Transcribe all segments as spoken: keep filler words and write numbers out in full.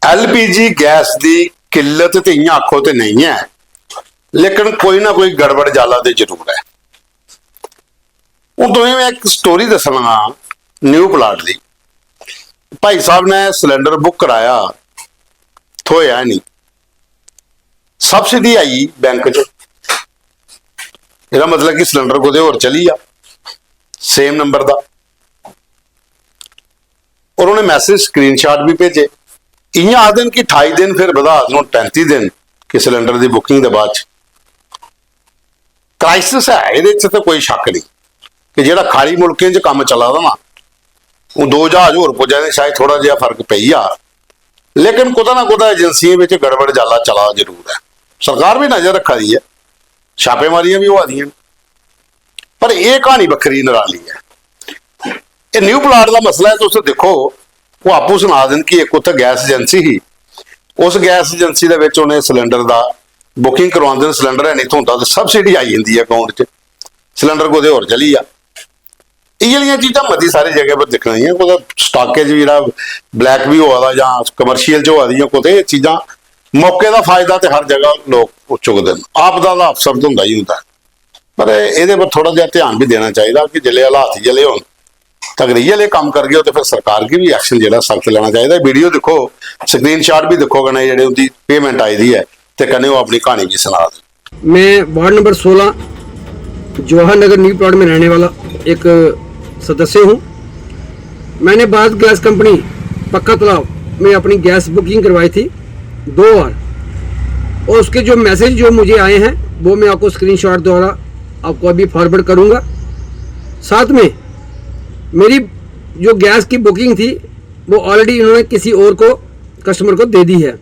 LPG gas दी किल्लत ते इ'यां आखो ते नेईं ऐ, लेकिन कोई ना कोई गड़बड़ जाला ते जरूर ऐ। हून तुसें में इक स्टोरी दस्सना, न्यू प्लाट दी। भाई साहब ने सिलेंडर बुक कराया, थ्होएआ नहीं, सब्सिडी आई बैंक च। एह्दा मतलब कि सिलेंडर कुतै होर चली गेआ, सेम नंबर दा। और उ'नें मैसेज स्क्रीनशॉट भी भेजे। इ'यां आखदे न कि ठाई दिन फिर बधा दे न, पैंती दिन, कि सिलेंडर दी बुकिंग दे बाद च। क्राइसिस है एह्दे च, ते कोई शक्क नहीं कि जेह्ड़ा खाड़ी मुल्कें च कम्म चला दा ना, ओह् दो ज्हाज होर पुज्जा दे, शायद थोह्ड़ा जेहा फर्क पेई जा, लेकिन कुतै ना कुतै एजेंसियें बिच गड़बड़ जाला चला दा जरूर ऐ। सरकार भी नजर रक्खा दी ऐ, छापेमारियां बी होआ दियां न, पर एह् क्हानी बक्खरी नराली ऐ। एह् न्यू प्लाट दा मसला ऐ, तुस दिक्खो, ओह् आपूं सना दे न कि इक उत्थै गैस एजेंसी ही, उस गैस एजेंसी दे बिच उ'नें सिलेंडर दा बुकिंग करवांदे न, सिलेंडर है नहीं थ्होंदा ते सब्सिडी आई जंदी ऐ अकाउंट च, सिलेंडर कुतै होर चली जा। इ'यै नेहियां चीजां मती सारी जगह पर दिक्खना चाहिदियां, कुतै स्टाकेज जेह्ड़ा ब्लैक बी होआ दा जां कमर्शियल च होआ दी, जां कुतै एह् चीजां, मौके दा फायदा ते हर जगह लोक चुकदे न। आपदा दा अवसर ते होंदा ही होंदा ऐ, पर एह्दे पर थोह्ड़ा जेहा ध्यान बी देना चाहिदा कि जिसलै हालात इ'यै लेह् होन, ते अगर इ'यै लेह् कम्म करगे ओ, ते फिर सरकार गी बी एक्शन जेह्ड़ा सख्त लैना चाहिदा। वीडियो दिक्खो, स्क्रीनशॉट बी दिक्खो, कन्नै जेह्ड़े उं'दी पेमेंट आई दी ऐ, ते कन्नै ओह् अपनी क्हानी बी सना दे। मैं वार्ड नंबर सोलह जवाहर नगर न्यू प्लाट में रहने वाला एक सदस्य हूँ। मैंने भारत गैस कंपनी पक्का तालाब में अपनी गैस बुकिंग करवाई थी दो बार, और उसके जो मैसेज जो मुझे आए हैं वो मैं आपको स्क्रीनशॉट द्वारा आपको अभी फॉरवर्ड करूँगा। साथ में मेरी जो गैस की बुकिंग थी वो ऑलरेडी इन्होंने किसी और को, कस्टमर को दे दी है।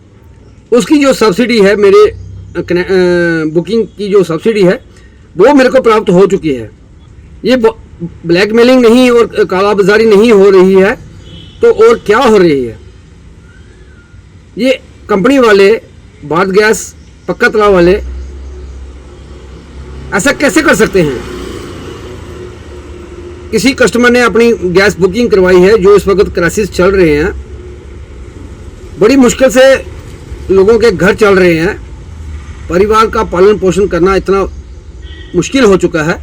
उसकी जो सब्सिडी है, मेरे बुकिंग की जो सब्सिडी है वो मेरे को प्राप्त हो चुकी है। ये ब्लैकमेलिंग नहीं और कालाबाजारी नहीं हो रही है तो और क्या हो रही है? ये कंपनी वाले, भारत गैस पक्का तालाब वाले ऐसा कैसे कर सकते हैं? किसी कस्टमर ने अपनी गैस बुकिंग करवाई है, जो इस वक्त क्राइसिस चल रहे हैं, बड़ी मुश्किल से लोगों के घर चल रहे हैं, परिवार का पालन पोषण करना इतना मुश्किल हो चुका है,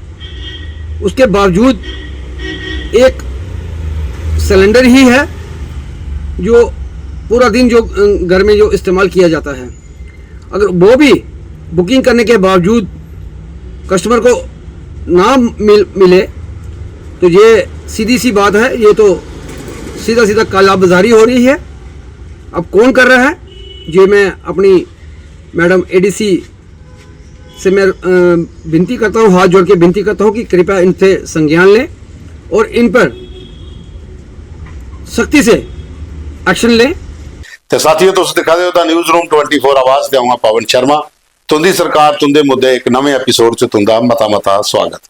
उसके बावजूद एक सिलेंडर ही है जो पूरा दिन जो घर में जो इस्तेमाल किया जाता है, अगर वो भी बुकिंग करने के बावजूद कस्टमर को ना मिल मिले तो ये सीधी सी बात है, ये तो सीधा सीधा कालाबाजारी हो रही है। अब कौन कर रहा है, ये मैं अपनी मैडम एडीसी से मैं विनती करता हूँ, हाथ जोड़ के विनती करता हूँ कि कृपया इनसे संज्ञान लें और इन पर सख्ती से एक्शन लें। ते साथियों, तुस दिक्खा दे ओ दा न्यूज़ रूम ट्वेंटी फोर आवाज ते आऊं पवन शर्मा। तुंदी सरकार, तुंदे मुद्दे, इक नमें एपिसोड च तुंदा मता मता स्वागत।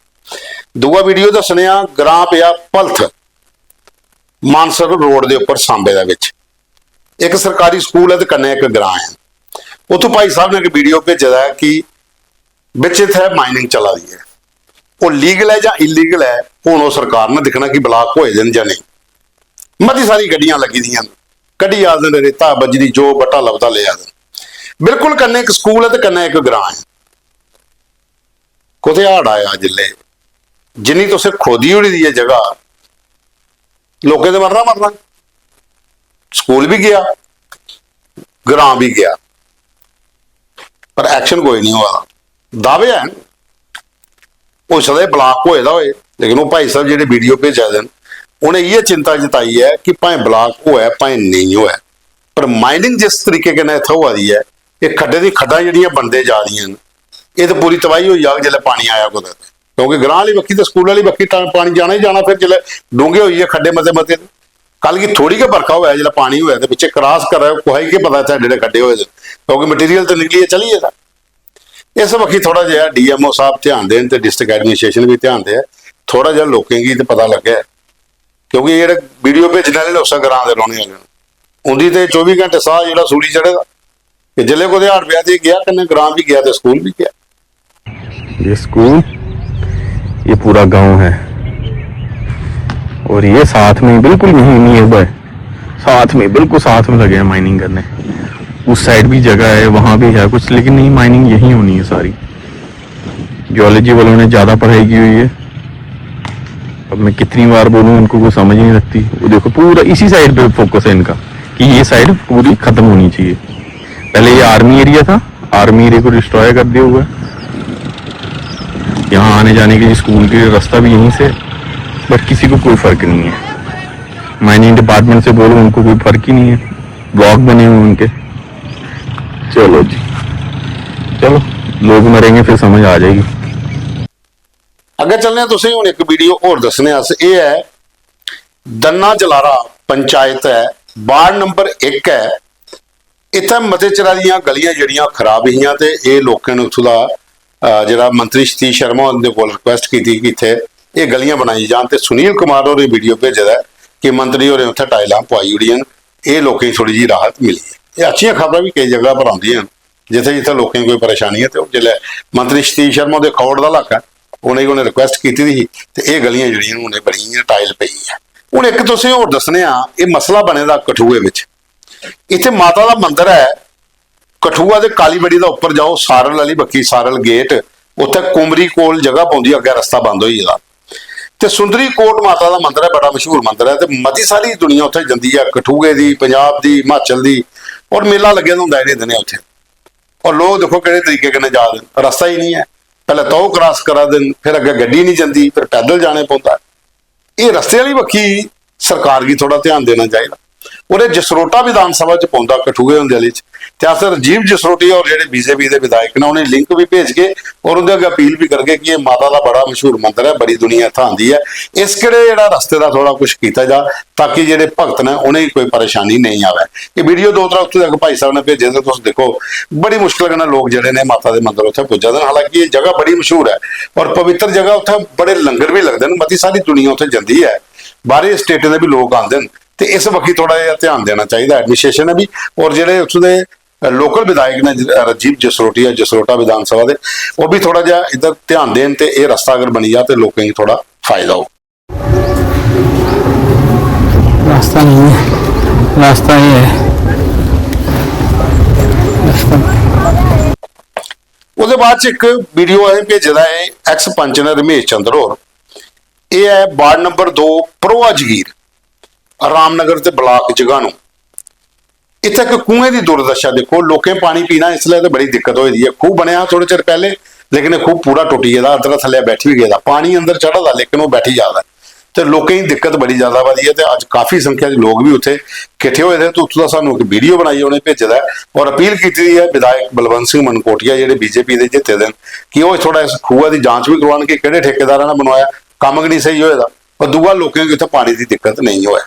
दूआ वीडियो दस्सने आं, ग्रां पेआ पलथ, मानसर रोड दे उप्पर सांबे दे बिच। इक सरकारी स्कूल ऐ ते कन्नै इक ग्रां ऐ। उत्थों भाई साहब ने इक वीडियो भेजे दा ऐ कि बिच इत्थै माइनिंग चला दी ऐ, ओह् लीगल ऐ जां इलीगल ऐ, हून ओह् सरकार ने दिक्खना कि ब्लाक होए दे न जां नेईं। मती सारी गड्डियां लग्गी दियां न, कड्ढी आ दे न रेता, बजरी, जो बट्टा लभदा लेई आ दे न। बिल्कुल कन्नै इक स्कूल ऐ ते कन्नै इक ग्रां ऐ। कुतै हाड़ आया जिल्लै, जिन्नी तुसें खोदी ओड़ी दी ऐ जगह, लोकें ते मरना मरना। स्कूल बी गेआ, ग्रां बी गेआ, पर एक्शन कोई निं होआ दा। दावे हैन, होई सकदा एह् ब्लाक होए दा होए, लेकिन ओह् भाई साहब जेह्ड़े वीडियो भेजा दे न, उ'नें इ'यै चिंता जताई ऐ कि भाएं ब्लाक होऐ भाएं नेईं होऐ, पर माइनिंग जिस तरीके कन्नै इत्थै होआ दी ऐ, एह् खड्डे दी खड्डां जेह्ड़ियां बनदे जा दियां न, एह् ते पूरी तबाही होई जाग जिसलै पानी आया कुतै ते। क्योंकि ग्रां आह्ली बक्खी ते स्कूल आह्ली बक्खी टा-, पानी जाना ही जाना, फिर जिसलै डूंह्गे होई गे खड्डे मते मते ते। कल गी थोड़ी गै बरखा होऐ, जिसलै पानी होऐ ते पिच्छे क्रास करै, कुसै गी केह् पता इत्थै एड्डे एड्डे खड्डे होए दे, क्योंकि मटीरियल ते निकलियै चली गेदा। इस बक्खी थोह्ड़ा जेहा डीएमओ साहब ध्यान देन ते डिस्ट्रिक्ट एडमिनिस्ट्रेशन बी ध्यान देऐ, थोह्ड़ा जेहा लोकें गी ते पता लग्गै, क्योंकि जेह्ड़े वीडियो भेजने आह्ले न उस्सै ग्रां दे रौह्ने आह्ले न, उं'दी ते चौबी घैंटे साह् जेह्ड़ा सूली चढ़े दा। ते जिसलै कुतै हाड़ पेआ ते एह् गेआ, कन्नै ग्रां बी गेआ ते स्कूल बी गेआ। ये स्कूल, ये पूरा गांव है और ये साथ में बिल्कुल यहीं नियर बाय, साथ में, बिल्कुल साथ में लगे हैं माइनिंग करने। उस साइड भी जगह है, वहाँ भी है कुछ, लेकिन नहीं, माइनिंग यहीं होनी है सारी। जियोलॉजी वालों ने ज़्यादा पढ़ाई की हुई है। अब मैं कितनी बार बोलूँ, उनको कोई समझ नहीं लगती। वो देखो, पूरा इसी साइड पे फोकस है इनका कि ये साइड पूरी ख़त्म होनी चाहिए। पहले ये आर्मी एरिया था, आर्मी एरिया को डिस्ट्रॉय कर दिया हुआ है। यहाँ आने जाने के लिए स्कूल के लिए रास्ता भी यहीं से, बट किसी को कोई फ़र्क नहीं है। माइनिंग डिपार्टमेंट से बोलो, उनको कोई फ़र्क ही नहीं है। ब्लॉक बने हुए उनके। चलो जी, चलो, लोग मरेंगे, फिर समझ आ जाएगी। अग्गें चलने आं, तुसें गी हून इक वीडियो होर दस्सने आं अस। एह् ऐ दन्ना जलारा पंचायत ऐ, वार्ड नंबर इक ऐ। इत्थै मते चिरा दियां गलियां जेह्ड़ियां खराब हियां ते एह् लोकें ने उत्थूं दा, अ, जेह्ड़ा मंत्री सतीश शर्मा हुंदे कोल रिक्वेस्ट कीती कि इत्थै एह् गलियां बनाई जान, ते सुनील कुमार होरें वीडियो भेजे दा ऐ कि मंत्री होरें उत्थै टाइलां पुआई ओड़ियां न। एह् लोकें गी थोह्ड़ी जेही राहत मिली ऐ। एह् अच्छियां खबरां बी केई जगह पर औंदियां न, जित्थै जित्थै लोकें गी कोई परेशानी ऐ। ते हून जिसलै मंत्री सतीश शर्मा हुंदे खौड़ दा इलाका ऐ, उ'नेंगी उ'नें रिक्वेस्ट कीती दी ही, ते एह् गलियां जेह्ड़ियां न, हून एह् बनी गेइयां, टाइल पेई ऐ। हून इक तुसें होर दस्सने आं, एह् मसला बने दा कठुए बिच। इत्थै माता दा मंदर ऐ, कठुआ दे कालीबड़ी दा उप्पर जाओ, सारल आह्ली बक्खी, सारल गेट, उत्थै कुमरी कोल जगह पौंदी, अग्गें रस्ता बंद होई गेदा। ते सुंदरी कोट माता दा मंदर ऐ, बड़ा मशहूर मंदर ऐ, ते मती सारी दुनिया उत्थै जंदी ऐ, कठुए दी, पंजाब दी, हिमाचल दी, और मेला लग्गे दा होंदा इ'नें दिनें उत्थै। और लोक दिक्खो केह्ड़े तरीके कन्नै जा दे न, रस्ता ही निं ऐ। पैह्लें तौह् क्रॉस करा दे न, फिर अग्गें गड्डी निं जंदी, फिर पैदल जाने पौंदा। एह् रस्ते आह्ली बक्खी सरकार गी थोह्ड़ा ध्यान देना चाहिदा। और एह् जसरोटा विधान सभा च पौंदा, कठुए होंदे आह्ली च। ते अस राजीव जसरोटिया होर जेह्ड़े बीजेपी दे विधायक न, उ'नेंगी लिंक बी भेजगे और उं'दे अग्गें अपील बी करगे कि एह् माता दा बड़ा मशहूर मंदर ऐ, बड़ी दुनिया इत्थै आंदी ऐ, इस केह्ड़े जेह्ड़ा रस्ते दा थोह्ड़ा कुछ कीता जा, ताकि जेह्ड़े भक्त न, उ'नेंगी कोई परेशानी नेईं आवै। एह् वीडियो दो त्रै उत्थूं तक भाई साहब ने भेजे, ते तुस दिक्खो, बड़ी मुश्कल कन्नै लोक जेह्ड़े ने माता दे मंदर उत्थै पुज्जा दे न। हालांकि एह् जगह बड़ी मशहूर ऐ और पवित्र जगह, उत्थै बड़े लंगर बी लगदे न, मती सारी दुनिया उत्थै जंदी ऐ, बाहरे स्टेटें दे बी लोक आंदे न। ते इस बक्खी थोह्ड़ा जेहा ध्यान देना चाहिदा एडमिनिस्ट्रेशन ने बी, और जेह्ड़े उत्थूं दे लोकल विधायक ने, राजीव जसरोटिया, जसरोटा विधान सभा दे, ओह् बी थोह्ड़ा जेहा इद्धर ध्यान देन, ते एह् रस्ता अगर बनी जा ते लोकें गी थोह्ड़ा फायदा होग। रास्ता नहीं है, रास्ता ये है। रास्ता ओह्दे बाद च इक वीडियो असें भेजे दा ऐ, एक्स पंच न रमेश चंद्र होर। एह् ऐ वार्ड नंबर दो, परोआ जगीर, रामनगर ते ब्लाक जगानू। इत्थै इक खूहें दी दुर्दशा दिक्खो, लोकें पानी पीना इसलै ते बड़ी दिक्कत होई दी ऐ। खूह् बनेआ हा थोह्ड़े चिर पैह्ले, लेकिन एह् खूह् पूरा टुट्टी गेदा, अद्धरा थल्लै बैठी बी गेदा। पानी अंदर चढ़ा दा, लेकिन ओह् बैठी जा दा ऐ। ते लोकें गी दिक्कत बड़ी ज्यादा आवा दी ऐ, ते अज्ज काफी संख्या च लोक बी उत्थै किट्ठे होए दे। ते उत्थूं दा सानूं इक वीडियो बनाइयै उ'नें भेजे दा ऐ, और अपील कीती दी ऐ विधायक बलवंत सिंह मनकोटिया, जेह्ड़े बीजेपी दे जित्ते दे न, कि ओह् थोह्ड़ा इस खूहा दी जांच बी करोआन कि केह्ड़े ठेकेदारा ने बनवाया, कम्म गै निं स्हेई होए दा, और दूआ लोकें गी उत्थै पानी दी दिक्कत नेईं होऐ।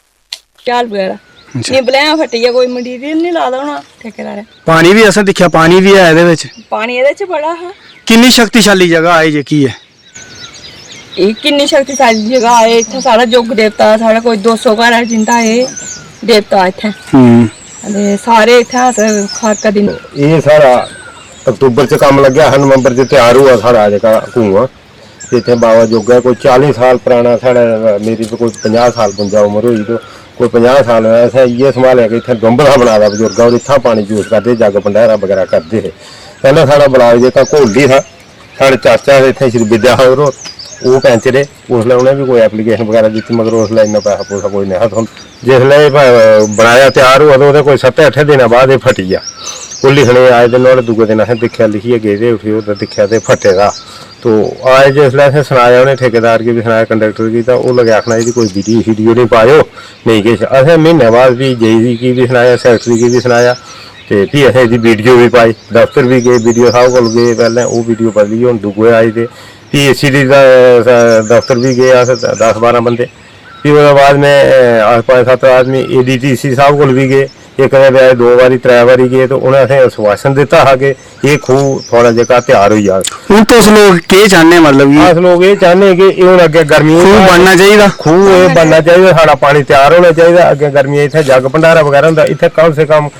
शैल बगैरा। अच्छा। निबलें फट्टियै कोई मटीरियल निं लाए दा होना ठेकेदारें। पानी बी असें दिक्खेआ, पानी बी ऐ एह्दे बिच। पानी एह्दे च बड़ा हा। किन्नी शक्तिशाली जगह ऐ जेह्की ऐ? एह् किन्नी शक्तिशाली जगह ऐ। इत्थै साढ़ा जुग देवता, साढ़ा कोई दो सौ घर ऐ जिंदा एह् देवता इत्थै। हम्म। ते सारे इत्थै अस खारका दिन एह् साढ़ा अक्तूबर च कम्म लग्गेआ हा, नवंबर च त्यार होआ साढ़ा जेह्का कुआं। ते इत्थै बाबा जोगा कोई चाली साल पराना, साढ़ा, मेरी ते कोई पंजाह् साल बुंजा उम्र होई, ते कोई पंजाह् साल होआ असें इ'यै सम्हालेआ कि इत्थै डुंब हा बनाए दा बजुर्गा होर, इत्थां पानी यूज करदे हे, जग भंडारा बगैरा करदे हे। पैह्लें साढ़ा ब्लाक जेह्का घोलडी हा, साढ़े चाचा हे इत्थै श्री विद्या सागर होर, ओह् पैंच रेह्। उसलै उ'नें बी कोई एप्लीकेशन बगैरा दित्ती, मगर उसलै इन्ना पैसा पूसा कोई नेहा थ्होंदा। जिसलै एह् ब-, बनाया, त्यार होआ, ते ओह्दे कोई सत्तें अट्ठें दिनें बाद एह् फटी गेआ। ओह् लिखने गी आए ते नुहाड़े दूए दिन असें दिक्खेआ, लिखियै गेदे उठी, ओह् दिक्खेआ ते फट्टे दा। तो आए जिसलै, असें सनाया, उ'नें ठेकेदार गी बी सनाया, कंडक्टर गी, तां ओह् लगे आखना, "एह्दी कोई वीडियो शीडियो निं पाएओ, नेईं किश।" असें म्हीने बाद फ्ही जेई गी बी सनाया, सैक्रेटरी गी बी सनाया, ते फ्ही असें एह्दी वीडियो बी पाई। दफ्तर बी गे, वीडियो साह्ब कोल गे पैह्लें, ओह् वीडियो बदलियै हून दूए आई दे। फ्ही एसीडी दा, अ, दफ्तर बी गे अस, दस बारां बंदे। फ्ही ओह्दे बाद में, अ, अस पंज सत्त आदमी एडीटीसी साह्ब कोल बी गे, इक दे बजाए दो बारी, त्रै बारी गे, ते उ'नें असें आश्वासन दित्ता हा कि एह् खूह् थुआढ़ा जेह्का त्यार होई जाग। हून तुस लोक केह् चाह्न्ने, मतलब कि अस लोक एह् चाह्न्ने कि एह् हून अग्गें गर्मियें च खूह् बनना चाहिदा? खूह् एह् बनना चाहिदा, साढ़ा पानी त्यार होना चाहिदा। अग्गें गर्मियें इत्थै जग भंडारा बगैरा होंदा, इत्थै कम से कम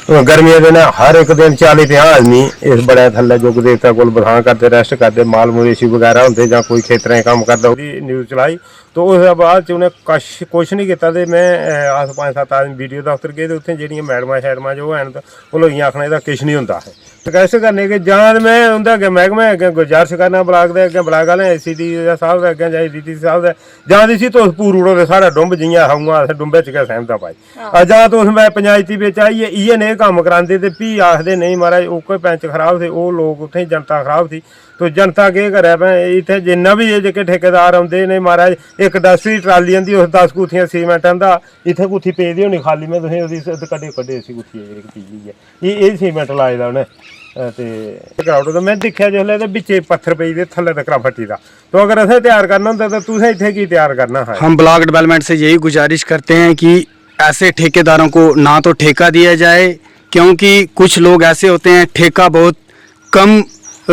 हून गर्मियें दे दिनें हर इक दिन चाली पंजाह् आदमी इस बड़े थल्लै जुग देवता कोल बसांऽ करदे, रैस्ट करदे, माल मवेशी बगैरा होंदे जां कोई खेतरें च कम्म करदा, ओह्दी न्यूज़ चलाई। तो उसदे बाद च उ'नें कश कुछ निं कीता। ते में, अ, अस पंज सत्त आदमी वीडियो दफ्तर गे ते उत्थें जेह्ड़ियां मैडमां शैडमां जो हैन, ते ओह् लगियां आखना, "एह्दा किश निं होंदा ऐ।" रिक्वेस्ट करने कि जां ते में उं'दे अग्गें, मैह्कमे अग्गें गुजारिश करना, ब्लाक दे अग्गें, ब्लाक आह्लें, एसीडी साह्ब दे अग्गें जां एडीसी साह्ब दे, जां ते इसी तुस पूरी ओड़ो ते साढ़ा डुंब जि'यां हा उ'आं अस डुंबै च गै सैह्मत आं भाई। हां। आ, जां तुस बै-, पंचायती बिच आइयै इ'यै नेह् कम्म करांदे ते फ्ही आखदे, "नेईं महाराज, ओह्के पैंच खराब थे, ओह् लोक उत्थें जनता खराब थी।" तो जनता केह् करै भाई, इत्थें जिन्ना बी एह् जेह्के ठेकेदार औंदे, इ'नें महाराज इक डस्ट दी ट्राली आंदी, उस दस गुत्थियां सीमेंट आंदा, इत्थें गुत्थी पेदी होनी खाल्ली, में तुसेंगी ओह्दी स-, कड्ढे, कड्ढे इसी गुत्थियै इक चीज इ'यै। एह्, एह् सीमेंट लाए दा उ'नें, अ, ते कराई ओड़ो। ते में दिक्खेआ जिसलै ते बिच्चे पत्थर पेई दे, थल्ले तक्कर फट्टी दा। तो अगर असें त्यार करना होंदा ते तुसें इत्थें की त्यार करना हा? हम ब्लॉक डेवलपमेंट से यही गुजारिश करते हैं कि ऐसे ठेकेदारों को ना तो ठेका दिया जाए, क्योंकि कुछ लोग ऐसे होते हैं, ठेका बहुत कम, अ,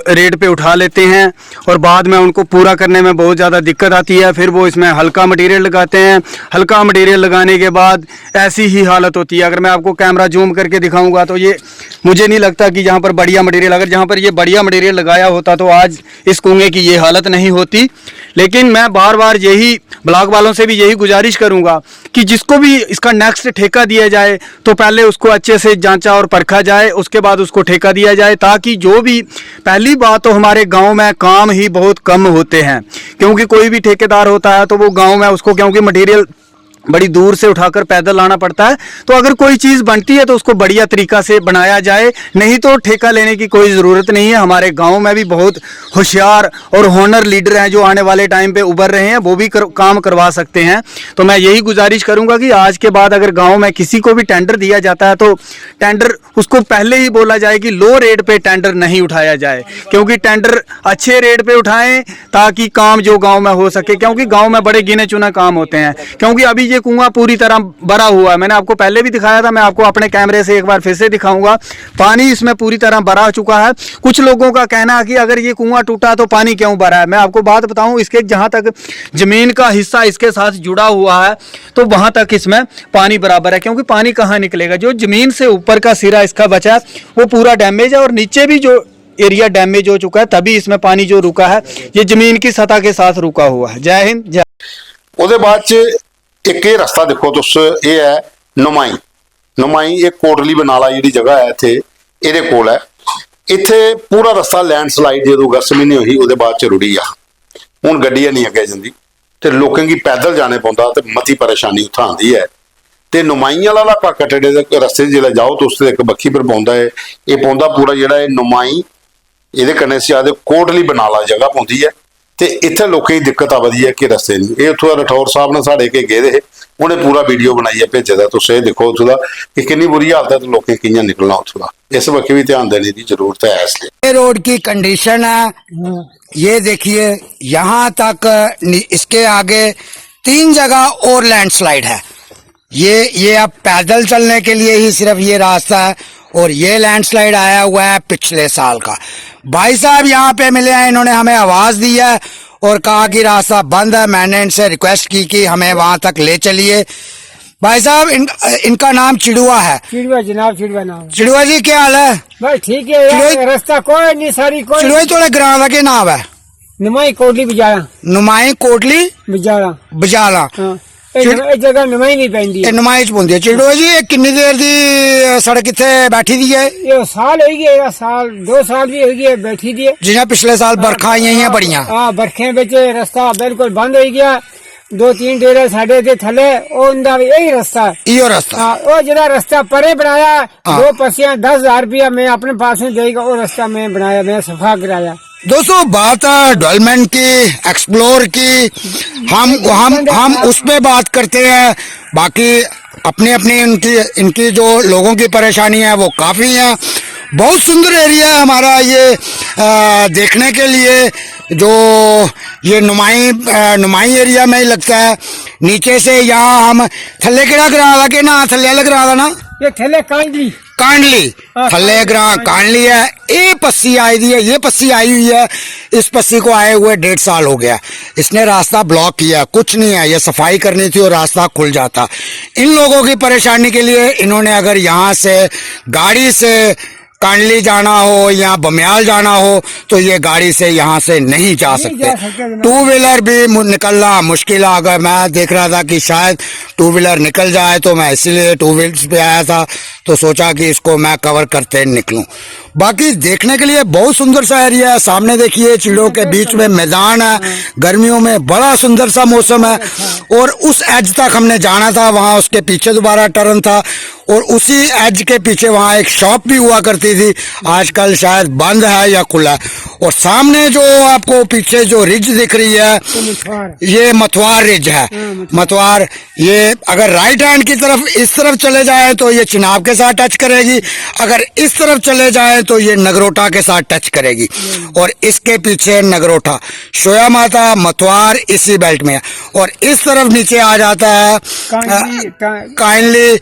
रेट पे उठा लेते हैं और बाद में उनको पूरा करने में बहुत ज़्यादा दिक्कत आती है, फिर वो इसमें हल्का मटेरियल लगाते हैं। हल्का मटेरियल लगाने के बाद ऐसी ही हालत होती है। अगर मैं आपको कैमरा जूम करके दिखाऊंगा तो ये, मुझे नहीं लगता कि यहाँ पर बढ़िया मटेरियल, अगर जहाँ पर ये बढ़िया मटेरियल लगाया होता तो आज इस कुएं की ये हालत नहीं होती। लेकिन मैं बार बार यही, ब्लॉक वालों से भी यही गुजारिश करूँगा कि जिसको भी इसका नेक्स्ट ठेका दिया जाए तो पहले उसको अच्छे से जांचा और परखा जाए, उसके बाद उसको ठेका दिया जाए, ताकि जो भी, पहली बात तो हमारे गांव में काम ही बहुत कम होते हैं, क्योंकि कोई भी ठेकेदार होता है तो वो गांव में उसको, क्योंकि मटेरियल बड़ी दूर से उठाकर पैदल लाना पड़ता है, तो अगर कोई चीज़ बनती है तो उसको बढ़िया तरीका से बनाया जाए, नहीं तो ठेका लेने की कोई ज़रूरत नहीं है। हमारे गांव में भी बहुत होशियार और हॉनर लीडर हैं जो आने वाले टाइम पे उभर रहे हैं, वो भी कर, काम करवा सकते हैं। तो मैं यही गुजारिश करूंगा कि आज के बाद अगर गांव में किसी को भी टेंडर दिया जाता है तो टेंडर, उसको पहले ही बोला जाए कि लो रेट पे टेंडर नहीं उठाया जाए, क्योंकि टेंडर अच्छे रेट पे उठाएं ताकि काम जो गांव में हो सके, क्योंकि गांव में बड़े गिने चुने काम होते हैं। क्योंकि अभी ये कुआं पूरी तरह भरा हुआ है, मैंने आपको पहले भी दिखाया था, मैं आपको अपने कैमरे से एक बार फिर से दिखाऊंगा। पानी इसमें पूरी तरह भरा चुका है। कुछ लोगों का कहना है कि अगर ये कुआं टूटा तो पानी क्यों भरा है। मैं आपको बात बताऊं, इसके जहां तक जमीन का हिस्सा इसके साथ जुड़ा हुआ है तो वहां तक इसमें पानी बराबर है, क्योंकि पानी कहाँ निकलेगा? जो जमीन से ऊपर का सिरा इसका बचा है वो पूरा डैमेज है, और नीचे भी जो एरिया डैमेज हो चुका है, तभी इसमें पानी जो रुका है ये जमीन की सतह के साथ रुका हुआ है। जय हिंद, जय। ओह्दे बाद च इक एह् रस्ता दिक्खो तुस, एह् ऐ नमाई, नमाई, एह् कोटली बनाला जेह्ड़ी जगह ऐ इत्थै, एह्दे कोल ऐ। इत्थै पूरा रस्ता लैंडस्लाइड जदूं अगस्त म्हीने होई ही, ओह्दे बाद च रुढ़ी गेआ। हून गड्डी है निं अग्गें जंदी ते लोकें गी पैदल जाने पौंदा ते मती परेशानी उत्थै आंदी ऐ। ते नमाई आह्ला इलाका कटड़े दे रस्ते च जिसलै जाओ ते उस दे इक बक्खी पर पौंदा ऐ, एह् पौंदा पूरा जेह्ड़ा एह् नमाई, एह्दे कन्नै इसी आखदे कोटली बनाला जगह पौंदी ऐ। ते इत्थै लोकें गी दिक्कत आवा दी ऐ कि रस्ते निं। एह् उत्थूं दा राठौर साह्ब ने साढ़े के गेदे हे, उ'नें पूरा वीडियो बनाइयै भेजे दा। तुस एह् दिक्खो उत्थूं दा कि किन्नी बुरी हालत ऐ ते लोकें कि'यां निकलना उत्थूं दा। इस बक्खी बी ध्यान देने दी जरूरत ऐ इस लेई। ये रोड की कंडीशन है, ये देखिए, यहाँ तक नि-, इसके आगे तीन जगह और लैंडस्लाइड है। ये, ये अब पैदल चलने के लिए ही सिर्फ ये रास्ता है, और ये लैंडस्लाइड आया हुआ है पिछले साल का। भाई साहब यहाँ पे मिले हैं, इन्होंने हमें आवाज़ दी है और कहा कि रास्ता बंद है। मैंने इनसे रिक्वेस्ट की कि हमें वहाँ तक ले चलिए। भाई साहब, इन, इनका नाम चिड़ुआ है। चिड़ुआ जनाब, चिड़ुआ नाम। चिड़ुआ जी, क्या हाल है? बस ठीक है यार, चिड़ुआ, रास्ता कोई नहीं, सारी कोई चिड़ुआ जी, थोड़ा ग्राम का क्या नाम है? नमाई कोटली बजाला। नमाई कोटली बजाला। बजाला। हाँ। ਇਹ चिड़- ਨਵਾਂ- ਇਹ ਜਗ੍ਹਾ ਨਵਾਂ ਹੀ ਨਹੀਂ ਪੈਂਦੀ ਇਹ ਹੈ। ਨਮਾਈ ਚ ਪਉਂਦੀ ਹੈ। ਚਿੜੋ ਜੀ, ਇਹ ਕਿੰਨੀ ਦੇਰ ਦੀ, ਅ, ਸੜਕ ਇੱਥੇ ਬੈਠੀ ਦੀ ਹੈ? ਇਹ ਸਾਲ ਹੋ ਹੀ ਗਿਆ, ਇਹਦਾ ਸਾਲ, ਦੋ ਸਾਲ ਵੀ ਹੋ ਗਏ ਬੈਠੀ ਦੀ ਹੈ। ਜਿਵੇਂ ਪਿਛਲੇ ਸਾਲ ਬਰਖਾ ਆਈਆਂ ਹੀ ਆ ਬੜੀਆਂ। ਹਾਂ, ਬਰਖਿਆਂ ਵਿੱਚ ਇਹ ਰਸਤਾ ਬਿਲਕੁਲ ਬੰਦ ਹੋ ਗਿਆ। ਦੋ ਤਿੰਨ ਡੇਰੇ ਸਾਡੇ ਦੇ ਥੱਲੇ, ਉਹਦਾ ਵੀ ਇਹੀ ਰਸਤਾ ਹੈ। ਇਹੋ ਰਸਤਾ। ਹਾਂ, ਉਹ ਜਿਹੜਾ ਰਸਤਾ ਪਰੇ ਬਣਾਇਆ, ਹਾਂ। ਦੋ ਪਰਚੀਆਂ, ਦਸ ਹਜ਼ਾਰ ਰੁਪਇਆ ਮੈਂ ਆਪਣੇ ਪਾਸੋਂ ਦੇਗਾ, ਉਹ ਰਸਤਾ ਮੈਂ ਬਣਾਇਆ, ਮੈਂ ਸਫਾ ਕਰਾਇਆ। दोस्तों, बात है डेवलपमेंट की, एक्सप्लोर की, हम हम हम उस पे बात करते हैं। बाकी अपनी अपनी इनकी इनकी जो लोगों की परेशानी है वो काफ़ी है। बहुत सुंदर एरिया है हमारा ये, अ, देखने के लिए। जो ये नुमाई, अ, नुमाई एरिया में ही लगता है। नीचे से यहाँ हम थल्ले केड़ा ग्रां दा, केह् नांऽ थल्ले आह्ले ग्रां दा ना? ये थल्ले कांडली। कांडली। हाँ, थल्ले ग्रां कांडली है। ये पस्सी आई दी है, ये पस्सी आई हुई है। इस पस्सी को आए हुए डेढ़ साल हो गया। इसने रास्ता ब्लॉक किया, कुछ नहीं है। ये सफाई करनी थी और रास्ता खुल जाता। इन लोगों की परेशानी के लिए इन्होंने अगर यहाँ से गाड़ी से कांडली जाना हो या बमियाल जाना हो, तो ये गाड़ी से यहाँ से नहीं जा नहीं सकते। जा सकते, जनाब। टू व्हीलर भी मु- निकलना मुश्किल है। अगर मैं देख रहा था कि शायद टू व्हीलर निकल जाए, तो मैं इसीलिए टू व्हीलर पे आया था, तो सोचा कि इसको मैं कवर करते निकलूं। बाकी देखने के लिए बहुत सुंदर सा एरिया है। सामने देखिए, चिड़ियों के बीच में मैदान है। गर्मियों में बड़ा सुंदर सा मौसम है। और उस एज तक हमने जाना था, वहाँ उसके पीछे दोबारा टर्न था। और उसी एज के पीछे वहाँ एक शॉप भी हुआ करती थी, आजकल शायद बंद है या खुला है। और सामने जो आपको पीछे जो रिज दिख रही है, मथवार। ये मथवार रिज है। मथवार, ये अगर राइट हैंड की तरफ, इस तरफ चले जाए तो ये चिनाब के साथ टच करेगी, अगर इस तरफ चले जाए तो ये नगरोटा के साथ टच करेगी। और इसके पीछे नगरोटा, शोया माता, मथवार इसी बेल्ट में है। और इस तरफ नीचे आ जाता है कांडली, का- काइंडली,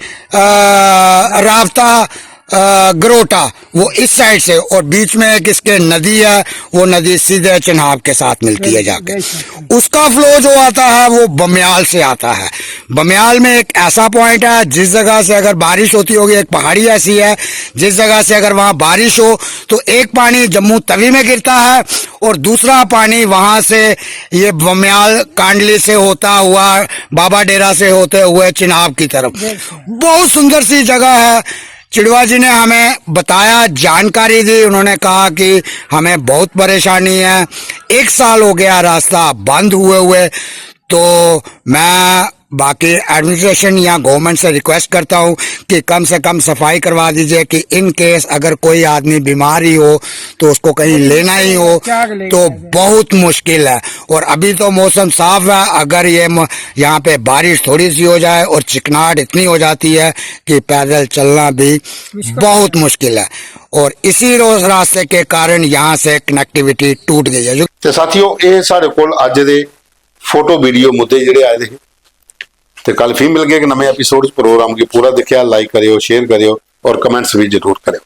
रावता, अ, गरोटा, वो इस साइड से। और बीच में एक इसके नदी है, वो नदी सीधे चिनाब के साथ मिलती है जाके। उसका फ्लो जो आता है वो बमियाल से आता है। बमियाल में एक ऐसा पॉइंट है, जिस जगह से अगर बारिश होती होगी, एक पहाड़ी ऐसी है जिस जगह से अगर वहाँ बारिश हो तो एक पानी जम्मू तवी में गिरता है और दूसरा पानी वहाँ से ये बमियाल कांडली से होता हुआ, बाबा डेरा से होते हुए चिनाब की तरफ। बहुत सुंदर सी जगह है। चिड़वा जी ने हमें बताया, जानकारी दी। उन्होंने कहा कि हमें बहुत परेशानी है, एक साल हो गया रास्ता बंद हुए हुए। तो मैं बाकी एडमिनिस्ट्रेशन या गवर्नमेंट से रिक्वेस्ट करता हूँ कि कम से कम सफाई करवा दीजिए, कि इन केस अगर कोई आदमी बीमार ही हो तो उसको कहीं लेना ही हो क्या लेके तो जाए? बहुत मुश्किल है। और अभी तो मौसम साफ है, अगर ये म- यहाँ पे बारिश थोड़ी सी हो जाए और चिकनाहट इतनी हो जाती है कि पैदल चलना भी बहुत मुश्किल है। और इसी रोज रास्ते के कारण यहाँ से कनेक्टिविटी टूट गई है। ਤੇ ਸਾਥੀਓ, ਇਹ ਸਾਡੇ ਕੋਲ ਅੱਜ ਦੇ ਫੋਟੋ ਵੀਡੀਓ ਮੁੱਦੇ ਜਿਹੜੇ ਆਏ ਦੇ ਸੀ। ਤੇ ਕੱਲ ਫਿਰ ਮਿਲ ਗਏ ਇੱਕ ਨਵੇਂ ਐਪੀਸੋਡ ਚ। ਪ੍ਰੋਗਰਾਮ ਕੀ ਪੂਰਾ ਦੇਖਿਆ, ਲਾਈਕ ਕਰਿਓ, ਸ਼ੇਅਰ ਕਰਿਓ ਔਰ ਕਮੈਂਟਸ ਵੀ ਜ਼ਰੂਰ ਕਰਿਓ।